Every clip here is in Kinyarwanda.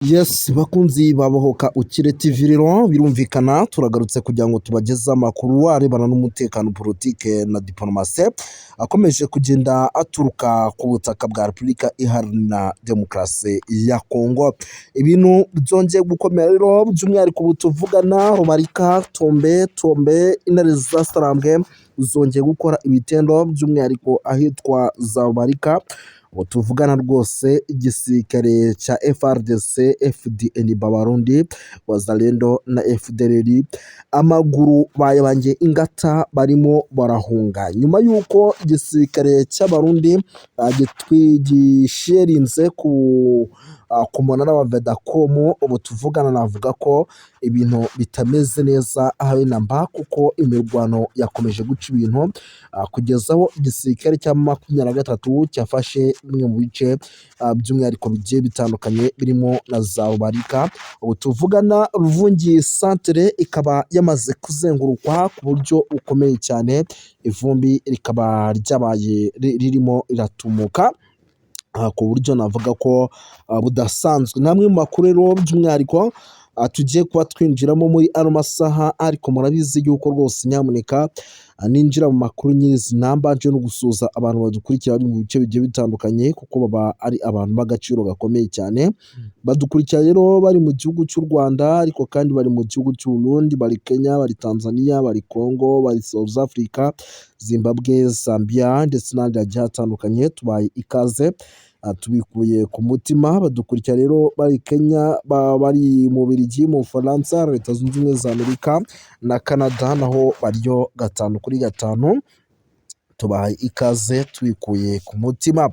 Yes, bakunzi babohoka Ukire TV, rero birumvikana turagarutse kugira ngo tubageze amakuru arebana n'umutekano, politike na diplomasi akomeje kugenda aturuka ku butaka bwa Repubulika Iharanira Demokarasi ya Kongo. Ibintu byongeye gukomera rero, by'umwihariko ubu tuvugana Rubarika, Tombe Tombe, intare zasarambwe zongeye gukora ibitendo, by'umwihariko ahitwa za Rubarika. Ubu tuvugana rwose igisirikare cya FARDC, FDN Babarundi, Wazalendo na FDLR amaguru bayabangiye ingata, barimo barahunga nyuma y'uko igisirikare cy'Abarundi gisherinze ku munara wa Vodacom. Ubu tuvugana navuga ko ibintu bitameze neza habe na mba, kuko imirwano yakomeje guca ibintu kugeza aho igisirikare cya 23 cyafashe bimwe mu bice by'umwihariko bigiye bitandukanye birimo na za Rubarika. Ubu tuvugana Ruvungi santere ikaba yamaze kuzengurukwa ku buryo bukomeye cyane, ivumbi rikaba ryabaye ririmo riratumuka ku buryo navuga ko budasanzwe. Namwe mu makuru rero by'umwihariko tugiye kuba twinjiramo muri ano masaha, ariko murabizi yuko rwose nyamuneka ninjira mu makuru nyirizina mbanje no gusuhuza abantu badukurikira bari mu bice bigiye bitandukanye, kuko baba ari abantu b'agaciro gakomeye cyane. Badukurikira rero bari mu gihugu cy'u Rwanda, ariko kandi bari mu gihugu cy'u Burundi, bari Kenya, bari Tanzania, bari Congo, bari South Africa, Zimbabwe, Zambia ndetse n'ahandi hagiye hatandukanye. Tubaye ikaze tubikuye ku mutima. Badukurikira rero bari Kenya, bari mu Bubiligi, mu Bufaransa, Leta Zunze Ubumwe za Amerika na Canada, naho baryo 5 kuri 5. Tubahaye ikaze tubikuye ku mutima.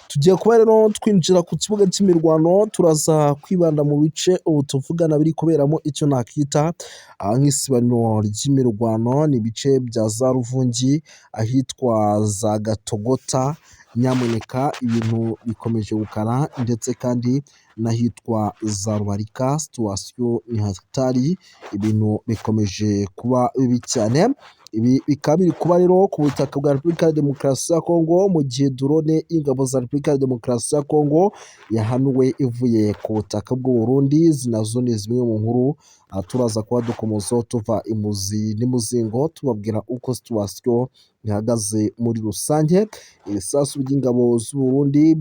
Tugiye kuba rero twinjira ku kibuga cy'imirwano, turaza kwibanda mu bice ubu tuvugana biri kuberamo icyo nakita nk'isibaniro ry'imirwano, ni ibice bya za Ruvungi, ahitwa za Gatogota. Nyamuneka ibintu bikomeje gukara, ndetse kandi n'ahitwa za Rubarika situation ni hatari, ibintu bikomeje kuba bibi cyane. Ibi bikaba biri kuba rero ku butaka bwa Repubulika ya Demokarasi ya Kongo, mu gihe drone y'ingabo za Repubulika ya Demokarasi ya Kongo yahanuwe ivuye ku butaka bw'u Burundi. Izi nazo ni zimwe mu nkuru turaza kuba dukomozaho tuva imuzi n'imuzingo, tubabwira uko situation ihagaze muri rusange. Ibisasu by'ingabo z'u Burundi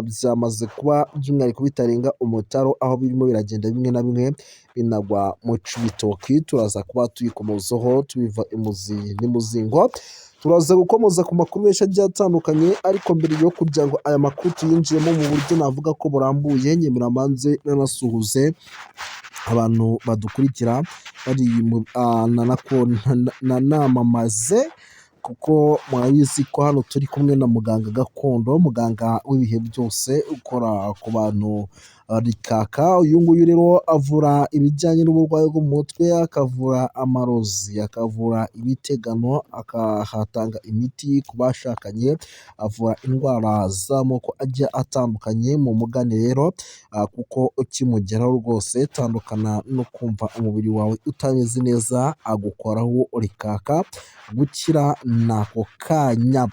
byamaze kuba by'umwihariko bitarenga umutaro, aho birimo biragenda bimwe na bimwe binagwa mu Cibitoki. Turaza kuba tuyikomozaho tubiva imuzi n'imuzingo. Turaza gukomoza ku makuru menshi agiye atandukanye, ariko mbere yo kugira ngo aya makuru tuyinjiremo mu buryo navuga ko burambuye, nyemera mbanze nanasuhuze abantu badukurikira bari nanamamaze, kuko murabizi ko hano turi kumwe na muganga gakondo, muganga w'ibihe byose ukora ku bantu rikaka. Uyu nguyu rero avura ibijyanye n'uburwayi bwo mu mutwe, akavura amarozi, akavura ibitegano, akahatanga imiti ku bashakanye, avura indwara z'amoko agiye atandukanye. Mu mugane rero, kuko ukimugeraho rwose tandukana no kumva umubiri wawe utameze neza, agukoraho rikaka, gukira ni ako kanya.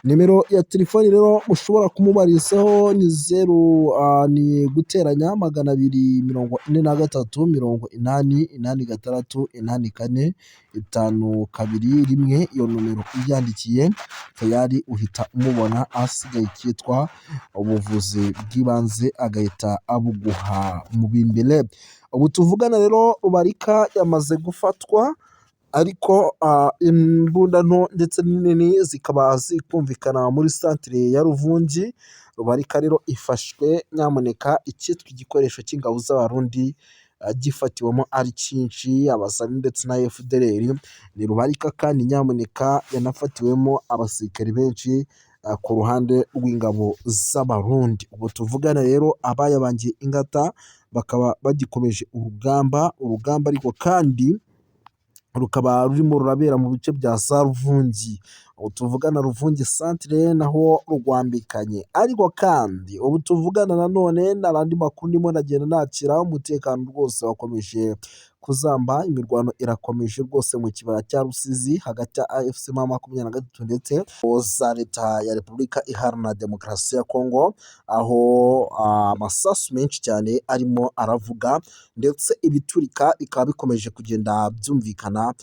Nimero ya telefoni rero mushobora kumubarizaho ni 0, ni guteranya 243 80 86 84 521. Iyo nomero iyandikiye tayari uhita umubona, ahasigaye icyitwa ubuvuzi bw'ibanze agahita abuguha mu bimbere. Ubu tuvugana rero Rubarika yamaze gufatwa, ariko imbunda nto ndetse n'inini zikaba ziri kumvikana muri santire ya Ruvungi. Rubarika rero ifashwe, nyamuneka icyitwa igikoresho cy'ingabo z'Abarundi gifatiwemo ari cyinshi, abasani ndetse na FDLR ni Rubarika, kandi nyamuneka yanafatiwemo abasirikari benshi ku ruhande rw'ingabo z'Abarundi. Ubu tuvugana rero abayabangiye ingata bakaba bagikomeje urugamba, urugamba ariko kandi rukaba rurimo rurabera mu bice bya za Ruvungi. Ubu tuvugana Ruvungi centre naho rwambikanye, ariko kandi ubu tuvugana nanone n'andi makuru ndimo ndagenda nakira, umutekano rwose wakomeje kuzamba, imirwano irakomeje rwose mu kibaya cya Rusizi hagati ya AFC M23 ndetse za leta ya Repubulika Iharanira Demokarasi ya Kongo, aho amasasu menshi cyane arimo aravuga ndetse ibiturika bikaba bikomeje kugenda byumvikana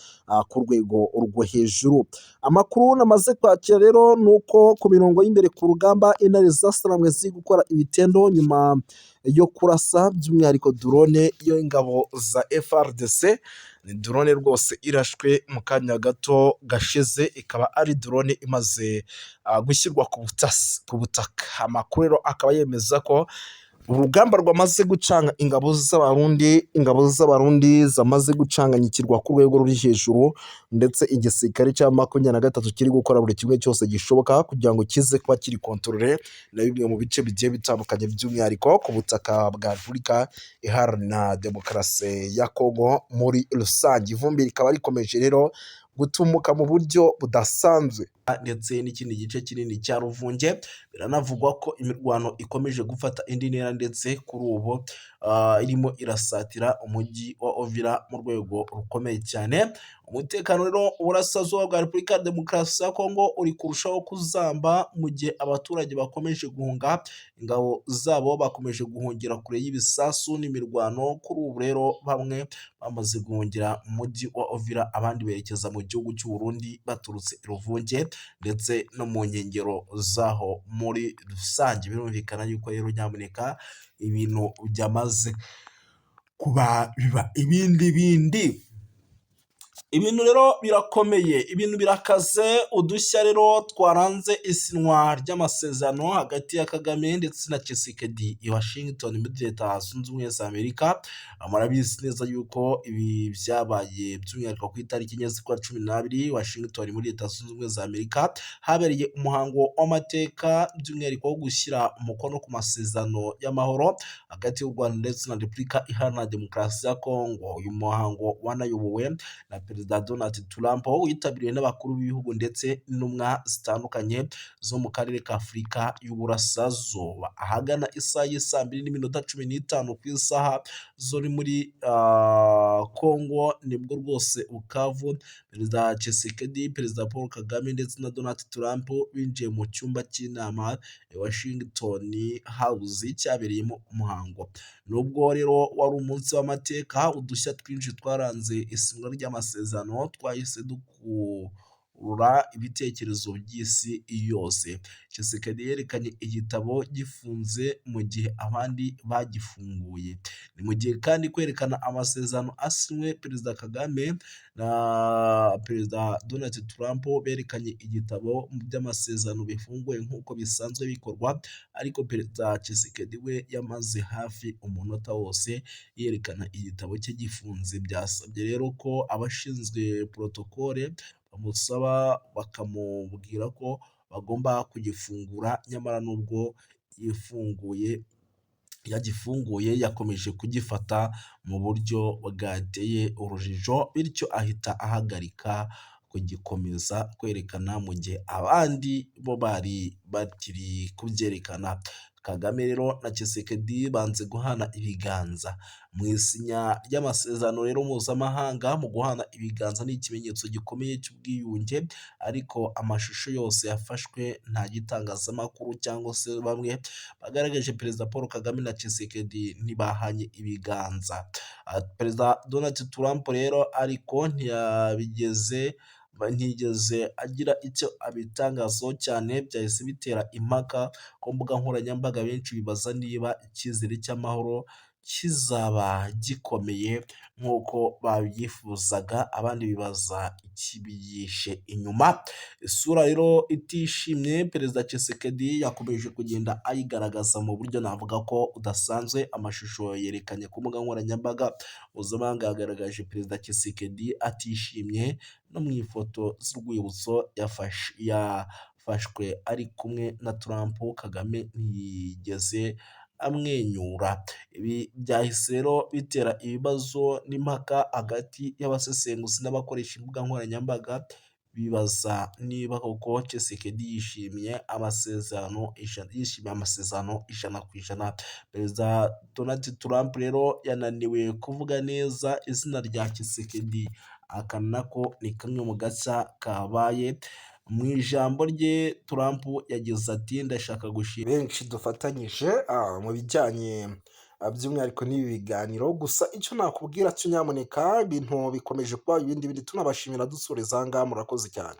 ku rwego rwo hejuru. Amakuru namaze kwakira rero ni uko ku mirongo y'imbere ku rugamba intare zasaramwe ziri gukora ibitendo nyuma yo kurasa by'umwihariko drone y'ingabo za FARDC. Ni drone rwose irashwe mu kanya gato gashize, ikaba ari drone imaze gushyirwa ku butaka. Amakuru rero akaba yemeza ko urugamba rwamaze gucanga ingabo z'Abarundi, ingabo z'Abarundi zamaze gucanganyikirwa ku rwego ruri hejuru, ndetse igisirikare cya 23 kiri gukora buri kimwe cyose gishoboka kugira ngo kize kuba kiri contrôlé na bimwe mu bice bigiye bitandukanye, by'umwihariko ku butaka bwa Repubulika Iharanira Demokarasi ya Kongo muri rusange. Ivumbi rikaba rikomeje rero gutumuka mu buryo budasanzwe, ndetse n'ikindi gice kinini cya Ruvunge. Biranavugwa ko imirwano ikomeje gufata indi ntera, ndetse kuri ubu irimo irasatira umujyi wa Uvira mu rwego rukomeye cyane. Umutekano rero uburasirazuba bwa Repubulika ya Demokarasi ya Kongo uri kurushaho kuzamba mu gihe abaturage bakomeje guhunga ingabo zabo, bakomeje guhungira kure y'ibisasu n'imirwano. Kuri ubu rero bamwe bamaze guhungira mu mujyi wa Uvira, abandi berekeza mu gihugu cy'u Burundi baturutse i Ruvunge ndetse no mu nkengero zaho muri rusange. Birumvikana yuko rero nyamuneka ibintu byamaze kuba biba ibindi bindi. Ibintu rero birakomeye, ibintu birakaze. Udushya rero twaranze isinywa ry'amasezerano hagati ya Kagame ndetse na Tshisekedi i Washington muri Leta Zunze Ubumwe za Amerika. Murabizi neza yuko ibi byabaye by'umwihariko ku itariki 4 z'ukwa 12, Washington muri Leta Zunze Ubumwe za Amerika habereye umuhango w'amateka, by'umwihariko wo gushyira umukono ku masezerano y'amahoro hagati y'u Rwanda ndetse na Repubulika Iharanira Demokarasi ya Kongo. Uyu muhango wanayobowe na Perezida Donald Trump, witabiriwe n'abakuru b'ibihugu ndetse n'intumwa zitandukanye zo mu karere ka Afurika y'Uburasirazuba. Ahagana isaha y'isaa 2:15 ku isaha zo muri Kongo, nibwo rwose Bukavu Perezida Tshisekedi, Perezida Paul Kagame ndetse na Donald Trump binjiye mu cyumba cy'inama i Washington House cyabereyemo umuhango. Nubwo rero wari umunsi w'amateka, udushya twinshi twaranze isinywa ry'amasezerano twahise dukurura ibitekerezo by'isi yose. Tshisekedi yerekanye igitabo gifunze mu gihe abandi bagifunguye. Ni mu gihe kandi kwerekana amasezerano asinywe, Perezida Kagame na Perezida Donald Trump berekanye igitabo by'amasezerano bifunguye nk'uko bisanzwe bikorwa, ariko Perezida Tshisekedi we yamaze hafi umunota wose yerekana igitabo cye gifunze. Byasabye rero ko abashinzwe protocole bamusaba bakamubwira ko bagomba kugifungura, nyamara nubwo yifunguye yagifunguye yakomeje kugifata mu buryo bwateye urujijo, bityo ahita ahagarika kugikomeza kwerekana mu gihe abandi bo bari bakiri kubyerekana. Kagame rero na Tshisekedi banze guhana ibiganza mu isinya ry'amasezerano rero mpuzamahanga. Mu guhana ibiganza ni ikimenyetso gikomeye cy'ubwiyunge, ariko amashusho yose yafashwe nta gitangazamakuru cyangwa se bamwe bagaragaje Perezida Paul Kagame na Tshisekedi ntibahanye ibiganza. Perezida Donald Trump rero ariko ntiyabigeze ntiyigeze agira icyo abitangazaho cyane. Byahise bitera impaka ku mbuga nkoranyambaga, benshi bibaza niba icyizere cy'amahoro kizaba gikomeye nk'uko babyifuzaga, abandi bibaza ikibyihishe inyuma. Isura rero itishimye Perezida Tshisekedi yakomeje kugenda ayigaragaza mu buryo navuga ko budasanzwe. Amashusho yerekanye ku mbuga nkoranyambaga mpuzamahanga yagaragaje Perezida Tshisekedi atishimye, no mu ifoto z'urwibutso yafashwe ari kumwe na Trump, Kagame ntiyigeze amwenyura. Ibi byahise rero bitera ibibazo n'impaka hagati y'abasesenguzi n'abakoresha imbuga nkoranyambaga. Bibaza niba koko Tshisekedi yishimiye amasezerano 100%. Perezida Donald Trump rero yananiwe kuvuga neza izina rya Tshisekedi, aka nako ni kamwe mu gashya kabaye. Mu ijambo rye, Trump yagize ati: "Ndashaka gushima benshi dufatanyije mu bijyanye by'umwihariko n'ibi biganiro. Gusa icyo nakubwira cyo, nyamuneka, ibintu bikomeje kuba ibindi bindi. Tunabashimira, dusoreza aha ngaha. Murakoze cyane.